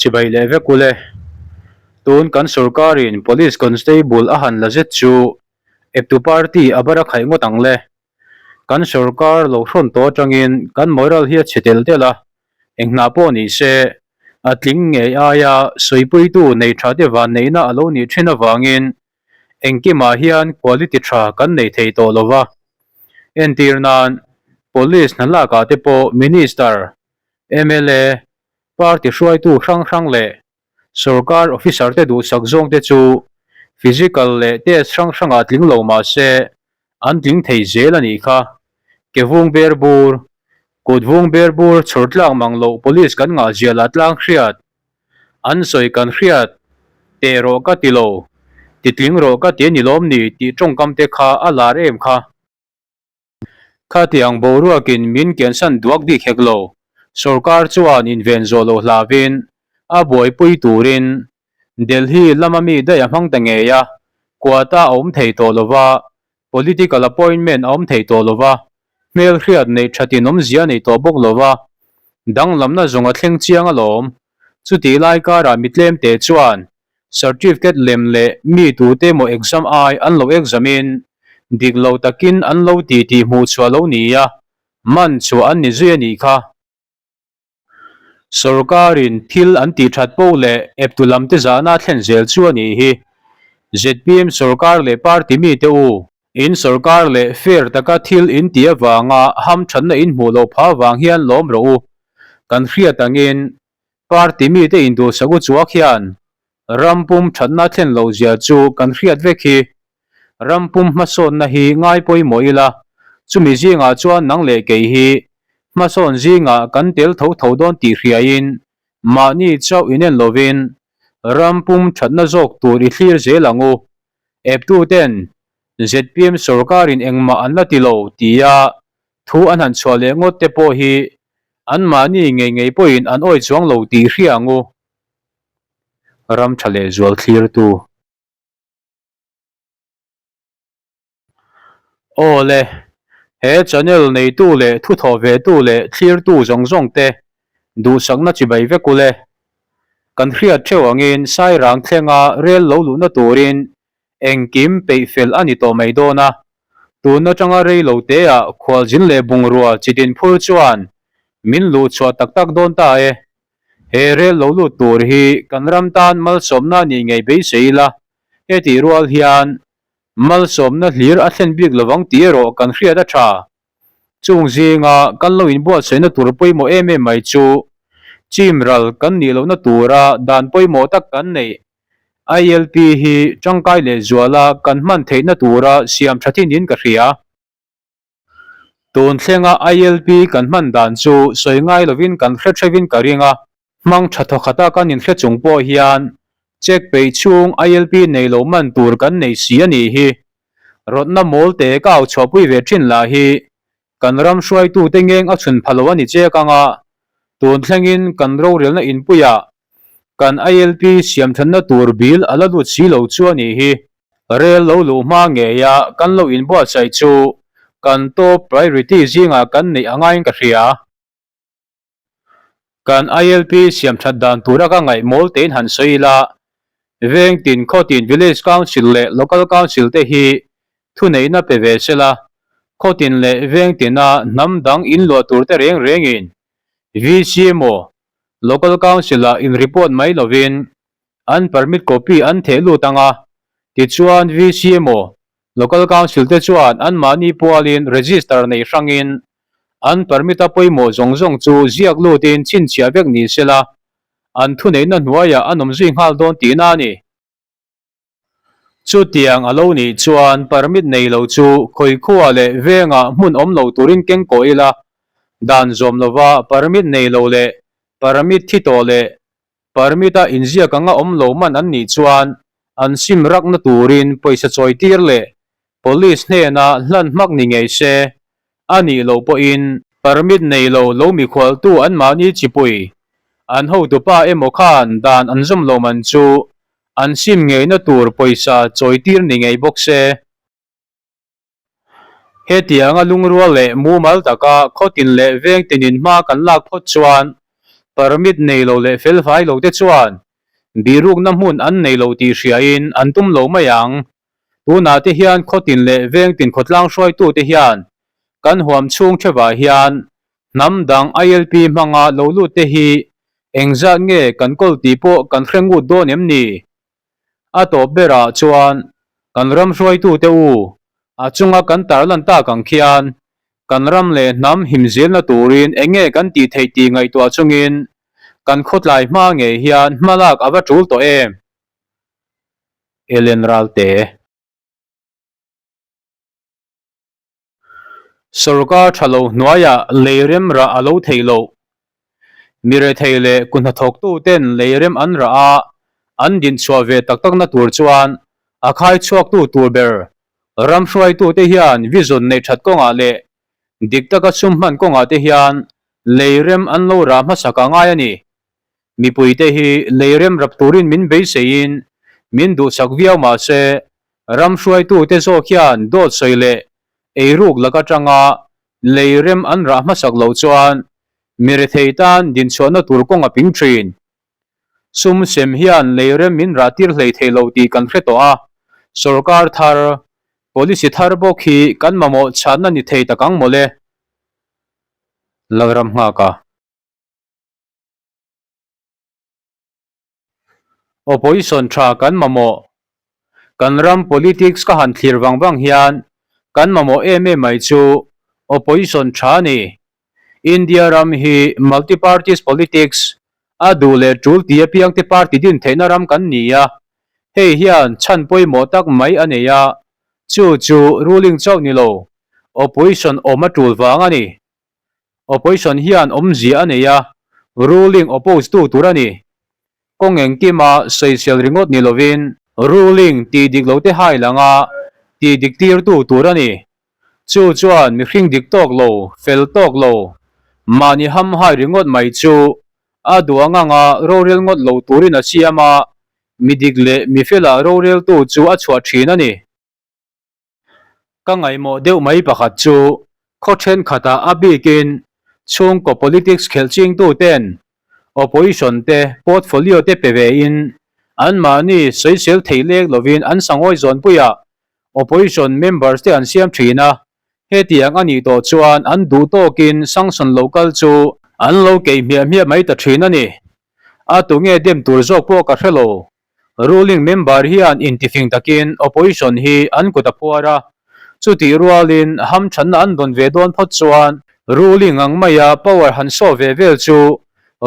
Chibai leh vek ule. Tun kan sorkarin Police Constable a han la zet chu eptu party a bar a khaih ngawt ang le. Kan sorkar lo hrawn tawh atangin kan moral hi a chhe tel tel a, eng hna pawh ni se a tling ngei aia sawipuitu nei tha te vanneihna a lo nih thin avangin engkimah hian quality tha kan nei thei tawh lo va. Entir nan Police hna lakah te pawh Minister, mla, Party hruaitu hrang hrang leh sorkar officer te duhsak zawng te chu physical leh test hrang hrangah tling lo mah se an tling thei zel a nih kha. Ke vung ber bur, kut vung ber bur chhawr tlak mang loh police kan ngah zia lah tlang hriat, an sawi kan hriat, teh rawh ka ti lo, ti tling rawh ka ti a ni lawm ni tih tawngkam te kha a lar em kha. Khatiang boruakin min kiansan duak bik hek lo. Sorkar chuan inven zawh loh hlauhin a buaipui turin Delhi lama mi daih a hmang ta ngei a, quota a awm thei tawh lo va, political appointment a awm thei tawh lo va, hmelhriat neih thatin awmzia a nei tawh bawk lo va, danglamna zawng a thleng chiang alawm. Chutih lai karah mi tlemte chuan Certificate lem leh mi tute emaw exam ai an lo exam in dik lo takin an lo ti tih hmuh chhuah lo ni a, man chhuah an ni zui a nih kha. Sorkarin thil an tih that poh leh eptu lam te zahna a thlen zel chu a nih hi. Zpm sorkar leh party mite u, in sorkar leh fair taka thil in tih avanga hamthatna in hmuh loh phah avang hian lawm rawh u. Kan hriat angin Party mite induhsak u chuak hian ram pum thatna thlen loh zia chu kan hriat vek hi. Ram pum hmasawnna hi ngai pawimawh ila, chumi zingah chuan nang leh kei hi hmasawn zingah kan tel tho tho dawn tih hriain mahni chauh inen lovin ram pum thatna zawk tur i thlir zel ang u. Eptuten zpm sorkarin engmah an la ti lo tia thu an han chhuah leh ngawt te pawh hi anmahni ngei ngei pawhin an awi chuang lo tih hria ang u. Ram tha leh zual thlirtu. Aw le, he channel neitu leh thuthawh vetu leh thlirtu zawng zawng te duhsakna chibai vek u le. Kan hriat theuh angin Sairang thlenga rel lo luhna turin Engkim peih fel a ni tawh mai dawn a, tun atanga rei lo teah khualzin leh bungrua chi din phur chuan min luh chhuah tak tak dawn ta e. He rel lo lut tur hi kan ram tan malsawmna nih ngei beisei ila, hetih rual hian malsawmna hlir a thlen bik lovang tih erawh kan hriat a tha. Chung zinga kan lo inbuatsaihna tur pawimawh em em mai chu chimral kan nih lohna tura dan pawimawh tak kan neih ILP hi tangkai leh zuala kan hman theihna tura siam tha thin in ka hria. Tun thlenga ILP kan hman dan chu sawi ngai lovin kan hre theuhin ka ring a, hmang tha thawkhata kan inhre chung pawh hian check peih chhung ILP nei lo man tur kan nei si a nih hi. Rawtna mawl te ka au chhuahpui ve thin lah hi kan ram hruaitute ngeng a chhun pha lo a ni chek ang a, tun thlengin kan rorelna inpuiah Kan ILP siamthanna tur bill a la lut si lo chu a nih hi. Rel lo luh hma ngeia kan lo inbuatsaih chu kan top priority zingah kan neih a ngaiin ka hria. Kan ILP siamthat dan tura ka ngaih mawl tein han sawi ila, veng tin khaw tin village council leh local council te hi thuneihna pe ve sela, khaw tin leh veng tina hnam dang inluah tur te reng rengin VC emaw Local Council ah in report mai lovin an permit copy an theh lut ang a, tichuan VC emaw Local Council te chuan anmahni pualin register nei hrangin an permit a pawimawh zawng zawng chu ziak lutin chhinchhiah vek ni sela an thuneihna hnuaiah an awm zui nghal dawn tihna a ni. Chutiang a lo nih chuan permit nei lo chu khawikhua leh vengah hmun awm lo turin keng kawh ila, dan zawm lova permit nei lo leh permit thi tawh leh permit-a inziak anga awm lo man an nih chuan an sim rakna turin pawisa chawi tir leh Police hnena hlan hmak ni ngei se, a nih loh pawhin permit nei lo lo mikhualtu anmahni chipui an hotupa emaw khan dan an zawm lo man chu an sim ngeina tur pawisa chawi tir ni ngei bawk se. Hetianga lungrual leh mumal taka khawtin leh veng tinin hma kan lak phawt chuan. Permit nei lo leh felfai lo te chuan bihrukna hmun an nei lo tih hriain an tum lo mai ang. Tunah te hian khawtin leh vengtin khawtlang hruaitute hian kan huam chhung thevah hian hnam dang ILP hmanga lo lut te hi engzat nge kan kawl tih pawh kan hre ngut dawn em ni? A tawp berah chuan kan ram hruaitute u a chunga kan tarlan tak ang khian kan ram leh hnam him zilna turin eng nge kan tih theih tih ngaihtuah chungin kan khawtlai hma ngei hian hmalak a va tul tawh em? Ellen Ralte. Sorkar tha lo hnuaiah leirem rah a lo theih loh. Mi rethei leh kuhnathawktuten leirem an rah a, an dinchhuah ve tak takna tur chuan a khai chhuaktu tur ber ram hruaitute hian vision neih that kawngah leh dik taka sum hman kawngah te hian leirem an lo rah hmasak a ngai a ni. Mipuite hi leirem rap turin min beiseiin min duhsak viau mah se, ram hruaitute zawk hian dawt sawi leh eiruk lak atanga leirem an rah hmasak loh chuan mi rethei tan dinchhuahna tur kawng a ping thin. Sum sem hian leirem min rah tir hlei thei lo tih kan hre tawh a, sorkar thar, policy thar bawk hi kan mamawh chhanna ni thei tak ang mawle. Lalram nghak a. Opposition tha kan mamawh. Kan ram politics ka han thlir vang vang hian kan mamawh em em mai chu opposition tha a ni. India ram hi multi parties politics a duh leh tul ti apiang te party din theihna ram kan ni a, hei hian chhan pawimawh tak mai a nei a, chu chu ruling chauh ni lo opposition awm a tul vang a ni. Opposition hian awmzia a nei a, ruling oppose tu tur a ni. Kawng engkima sawisel ringawt ni lovin ruling tih dik lo te hai langa tih dik tirtu tur a ni. Chu chuan mihring dik tawk lo, fel tawk lo, mahni hamhai ringawt mai chu a duh ang anga rorel ngawt lo turin a siam a, mi dik leh mi fela roreltu chu a chhuah thin a ni. Ka ngaihmawh deuh mai pakhat chu khaw thenkhatah a bikin chhungkaw politics khelh chingtuten opposition te portfolio te pe vein anmahni sawisel thei lek lovin an sangawi zawnpuiah opposition members te an siam thin a, hetiang a nih tawh chuan an duh tawkin sanction lo kal chu an lo keih hmiah hmiah mai ta thin a ni. A tunge dem tur zawk pawh ka hre lo. Ruling member hian intifing takin opposition hi an kut a phuar a, chutih rualin hamthanna an dawn ve dawn phawt chuan ruling ang maia power han sawh ve vel chu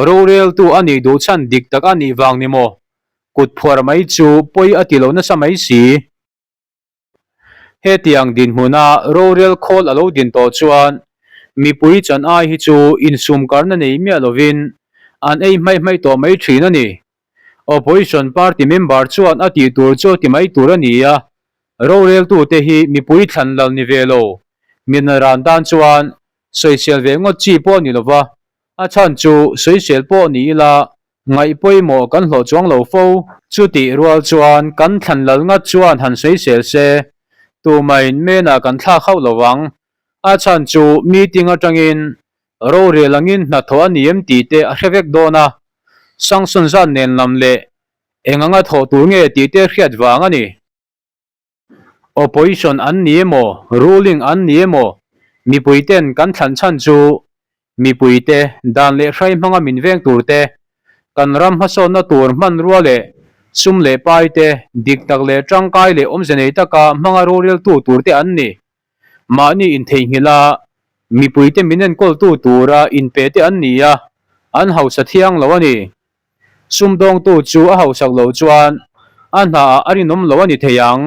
roreltu a nih duh chhan dik tak a nih vang ni maw? Kut phuar mai chu pawi a ti lo nasa mai si. Hetiang dinhmuna rorel khawl a lo din tawh chuan mipui chan ai hi chu insumkarna nei miah lovin an ei hmaih hmaih tawh mai thin a ni. Opposition party member chuan a tih tur chu ti mai tur a ni a, roreltute hi mipui thlan lal ni ve lo, minaran tan chuan sawisel ve ngawt chi pawh a ni lova, a chhan chu sawisel pawh ni ila Ngaih pawimawh kan hlawh chuang lo fo. Chutih rual chuan kan thlan lal ngat chuan han sawisel se, tumain menah kan thlak hauh lo vang. A chhan chu meeting atangin rorel angin hnathawh a ni em tih te a hre vek dawn a, sanction zat nen lam leh eng anga thawh tur nge tih te hriat vang a ni. Opposition an ni emaw, ruling an ni emaw, mipuiten kan thlan chhan chu mipuite dan leh hrai hmanga min veng tur te, kan ram hmasawnna tur hmanrua leh sum leh pai te dik tak leh tangkai leh awmze nei taka hmanga roreltu tur te an ni. Mahni intheihnghilh a, mipuite min enkawltu tura inpe te an ni a, an hausa thiang lo a ni. Sumdawngtu chu a hausak loh chuan a hnaah a rinawm lo a ni thei ang.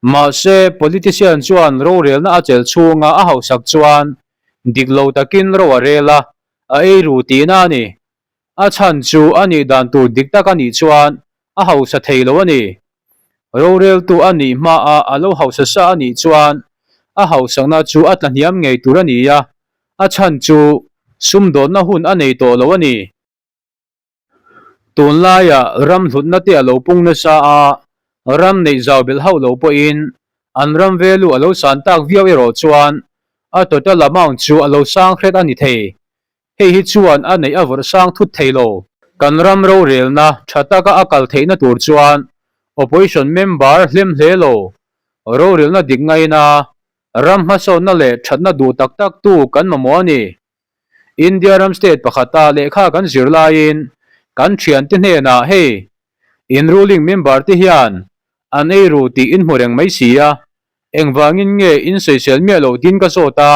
Mahse, politician chuan rorelna a chelh chhunga a hausak chuan dik lo takin ro a rel a, a ei ru tihna a ni. A chhan chu a nih dan tur dik tak a nih chuan a hausa thei lo a ni. Roreltu a nih hmaah a lo hausa sa a nih chuan a hausakna chu a tlahniam ngei tur a ni a, a chhan chu sumdawnna hun a nei tawh lo a ni. Tunlaiah ram hlutna te a lo pung nasa a, ram neih zau belh hauh lo pawhin an ram value a lo san tak viau erawh chuan a total amount chu a lo sang hret a ni thei. Hei hi chuan a neih a vawrh sang thut thei lo. Kan ram rorelna tha taka a kal theihna tur chuan Opposition member hlem hle lo, rorelna dik ngaina, ram hmasawnna leh thatna duh tak tak tu kan mamawh a ni. India ram state pakhata lehkha kan zir laiin kan thiante hnenah hei in ruling member te hian an ei ru tih in hmu reng mai si a, engvangin nge in sawisel miah loh din ka zawt a,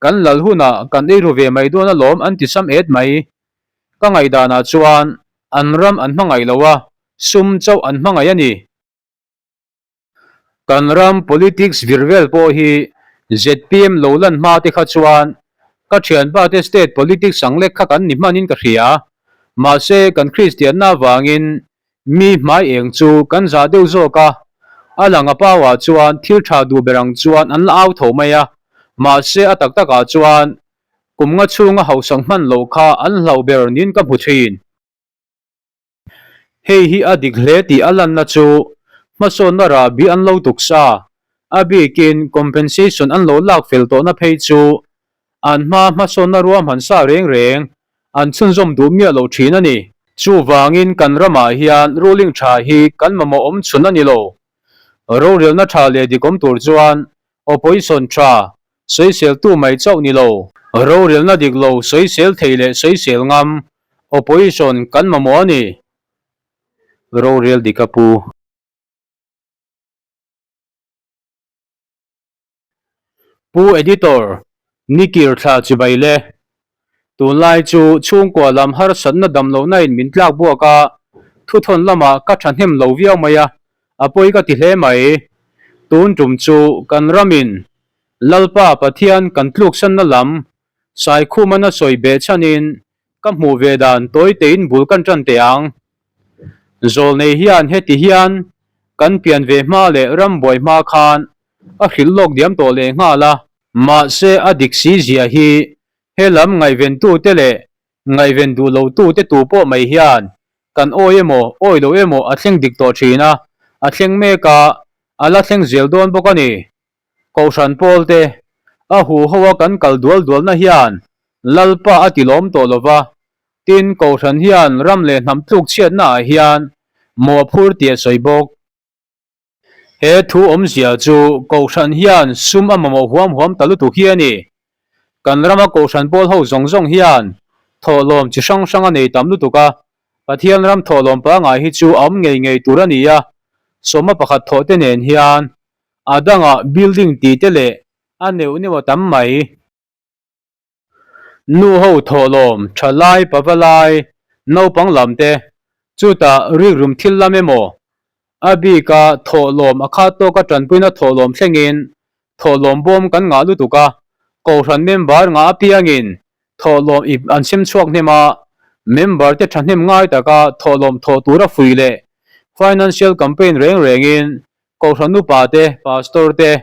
kan lal hunah kan ei ru ve mai dawn alawm an ti sam et mai. Ka ngaihdanah chuan an ram an hmangaih lo a, sum chauh an hmangaih a ni. Kan ram politics vir vel pawh hi zpm lo lan hma te kha chuan ka thianpa te state politics ang lek kha kan ni hmanin ka hria. Mahse kan Kristianna avangin mi hmai eng chu kan zah deuh zawk a, a lang a pau ah chuan thil tha duh ber ang chuan an la au tho mai a, mahse a tak tak ah chuan kum nga chhunga hausak hman loh kha an hlauh ber niin ka hmu thin. Hei hi a dik hle tih a lanna chu hmasawnna rahbi an lo tuksa, a bikin compensation an lo lak fel tawhna phei chu an hma hmasawnna ruahman sa reng reng an chhunzawm duh miah lo thin a ni. Chuvangin kan ramah hian ruling tha hi kan mamawh awm chhun a ni lo. Rorelna tha leh dik awm tur chuan opposition tha Sawiseltu mai chauh ni lo. Rorelna dik lo sawisel thei leh sawisel ngam, opposition, kan mamawh a ni. Rorel dik a pu. Pu Editor, Nikir thla chibai le. Tunlai chu chhungkua lam harsatna dam lohna in min tlak buak a, thuthawn lamah ka thahnem lo viau mai a, a pawi ka ti hle mai. Tun tum chu kan ramin Lalpa Pathian kan tluksanna lam Saikhuman a sawi beh chhanin ka hmuh ve dan tawi tein bul kan tan teh ang. Zawlnei hian heti hian kan pian ve hma leh ram buai hma khan a hrilh lawk diam tawh leh nghal a. Mahse a dik si zia hi he lam ngaihventute leh ngaihven duh lotute tu pawh mai hian kan awi emaw awi lo emaw a thleng dik tawh thin a, a thleng mek a, a la thleng zel dawn bawk a ni. Kohhran pawlte, a huho a kan kal dual dualna hian Lalpa a tilawm tawh lo va, tin Kohhran hian ram leh hnam tluk chhiatna ah hian mawh a phur tih a sawi bawk. He thu awmzia chu Kohhran hian sum a mamawh huam huam ta lutuk hi a ni. Kan rama Kohhran pawl ho zawng zawng hian thawhlawm chi hrang hrang a nei tam lutuk a, Pathian ram thawhlawm pangai hi chu a awm ngei ngei tur a ni a, sawma pakhat thawh te nen hian a dangah building tih te leh a neuh neuh a tam mai. Nu ho thawhlawm, thalai, pavalai, naupang lam te, chutah rikrum thil lam emaw, a bika thawhlawm a khat tawka tanpuina thawhlawm thlengin thawhlawm bawm kan ngah lutuk a, Kohhran member ngah apiangin thawhlawm ip an sem chhuak hnem a, member te thahnem ngai taka thawhlawm thawh tura fuih leh financial campaign reng rengin Kohhran upa te, pastor te,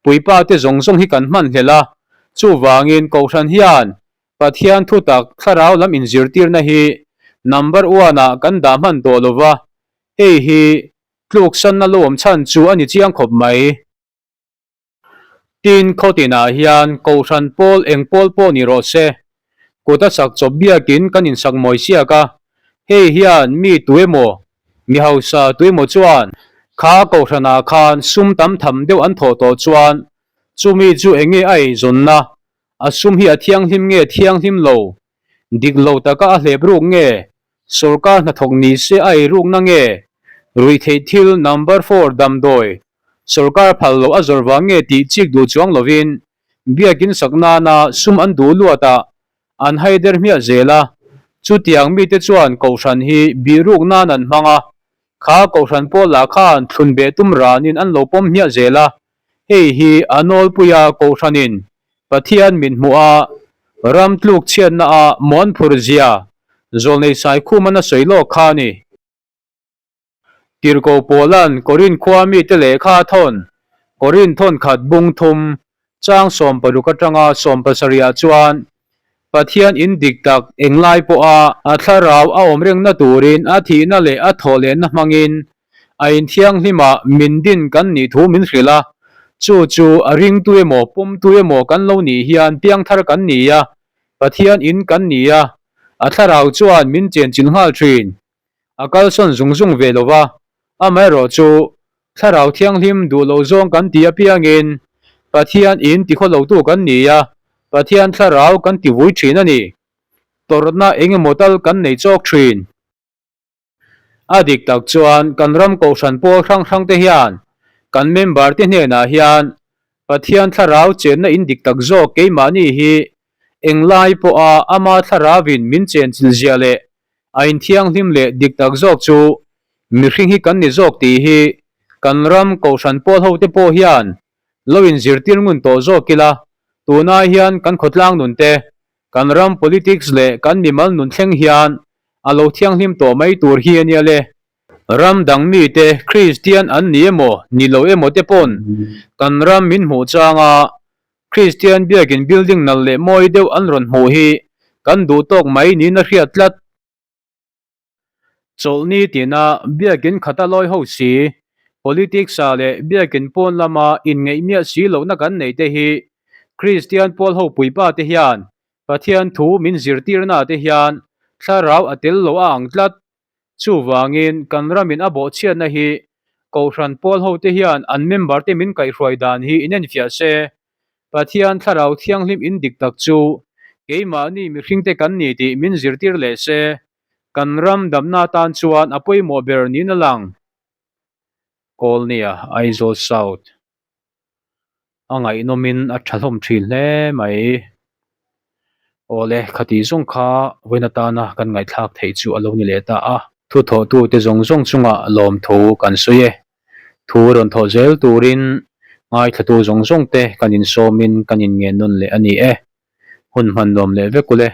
Puipa te zawng zawng hi kan hman hlel a, chuvangin Kohhran hian Pathian thutak thlarau lam inzirtirna hi number one ah kan dah hman tawh lo va, hei hi tluksanna lo awm chhan chu a ni chiang khawp mai. Tin, khawtinah hian Kohhran pawl eng pawl pawh ni rawh se, kut a sak chawp biakin kan insak mawi siak a, hei hian mi tu emaw Mi hausa tuemaw chuan kha kohhranah khan sum tam tham deuh an thawh tawh chuan chumi chu eng nge a eizawnna, a sum hi a thianghlim nge thianghlim lo, dik lo taka a hlep ruk nge, sawrkar hnathawk ni se a eirukna nge, ruihtheih thil number four damdawi sawrkar phal loh a zawrh vang nge tih chik duh chuang lovin biakin sak nana sum an duh luatah An haider hmiah zel a, chutiang mite chuan Kohhran hi bihruk nan an hmang a, kha Kohhran pawl lah khan thlun beh tum ranin an lo pawm hmiah zel a, hei hi a nawlpuia Kohhranin Pathian min hmuh a, ram tluk chhiatna a muan phur zia Zawlnei Saikhuman a sawi lawk kha a ni. Tirhkoh Paula'n Korinth khua mite lehkha a thawn, Korinth thawn khat bung thum, chang 60 atanga 70 ah chuan, Pathian in dik tak englai pawha a thlarau a awm rengna turin a thihna leh a thawh lehna hmangin a inthianghlimah min din kan nih thu min hrilh a, chu chu a ringtu emaw pumtu emaw kan lo nih hian piangthar kan ni a. Pathian in kan ni a, a thlarau chuan min chenchilh nghal thin. A kalsawn zung zung ve lo va, amaherawh chu Thlarau Thianghlim duh lo zawng kan ti apiangin Pathian in tikhawlotu kan ni a, Pathian thlarau kan ti vui thin a ni. Tawrhna eng emaw tal kan nei chawk thin. A dik tak chuan kan ram kohhran pawl hrang hrang te hian kan member te hnenah hian Pathian thlarau chenna in dik tak zawk keimahni hi englai pawha ama thlarauin min chenchilh zia leh a inthianghlim leh dik tak zawk chu mihring hi kan ni zawk tih hi kan ram kohhran pawl ho te pawh hian lo inzirtir ngun tawh zawk ila tunai hian kan khawtlang nun te Kan ram politics leh kan mimal nun thleng hian a lo thianghlim tawh mai tur hi a nia le. Ram dang mite Kristian an ni emaw ni lo emaw te pawn kan ram min hmuh changa Kristian biakin building nalh leh mawi deuh an rawn hmuh hi kan duh tawk mai niin a hriat tlat. Chawlhni tina biakin khata lawi ho si, politics-ah leh biakin pawn lama inngeih miah si lohna kan nei te hi Kristian pawl ho puipa te hian Pathian thu min zirtirna te hian thlarau a tel lo a ang tlat. Chuvangin kan ramin a bawhchhiatna hi Kohhran pawl ho te hian an member te min kaihhruai dan hi inenfiah se, Pathian thlarau thianghlim in dik tak chu keimahni mihringte kan ni tih min zirtir leh se, kan ram damna atan chuan a pawimawh ber niin a lang. Kawlnia, Aizawl South. A ngaihnawmin a tha hlawm thin hle mai. Awle, khati zawng kha vawiin atana kan ngaihthlak theih chu a lo ni leh ta a. Thuthawhtute zawng zawng chungah lawmthu kan sawi e. Thu rawn thawh zel turin ngaithlatu zawng zawng te kan insawmin kan inngen nawn leh a ni e. Hun hman nuam leh vek ule.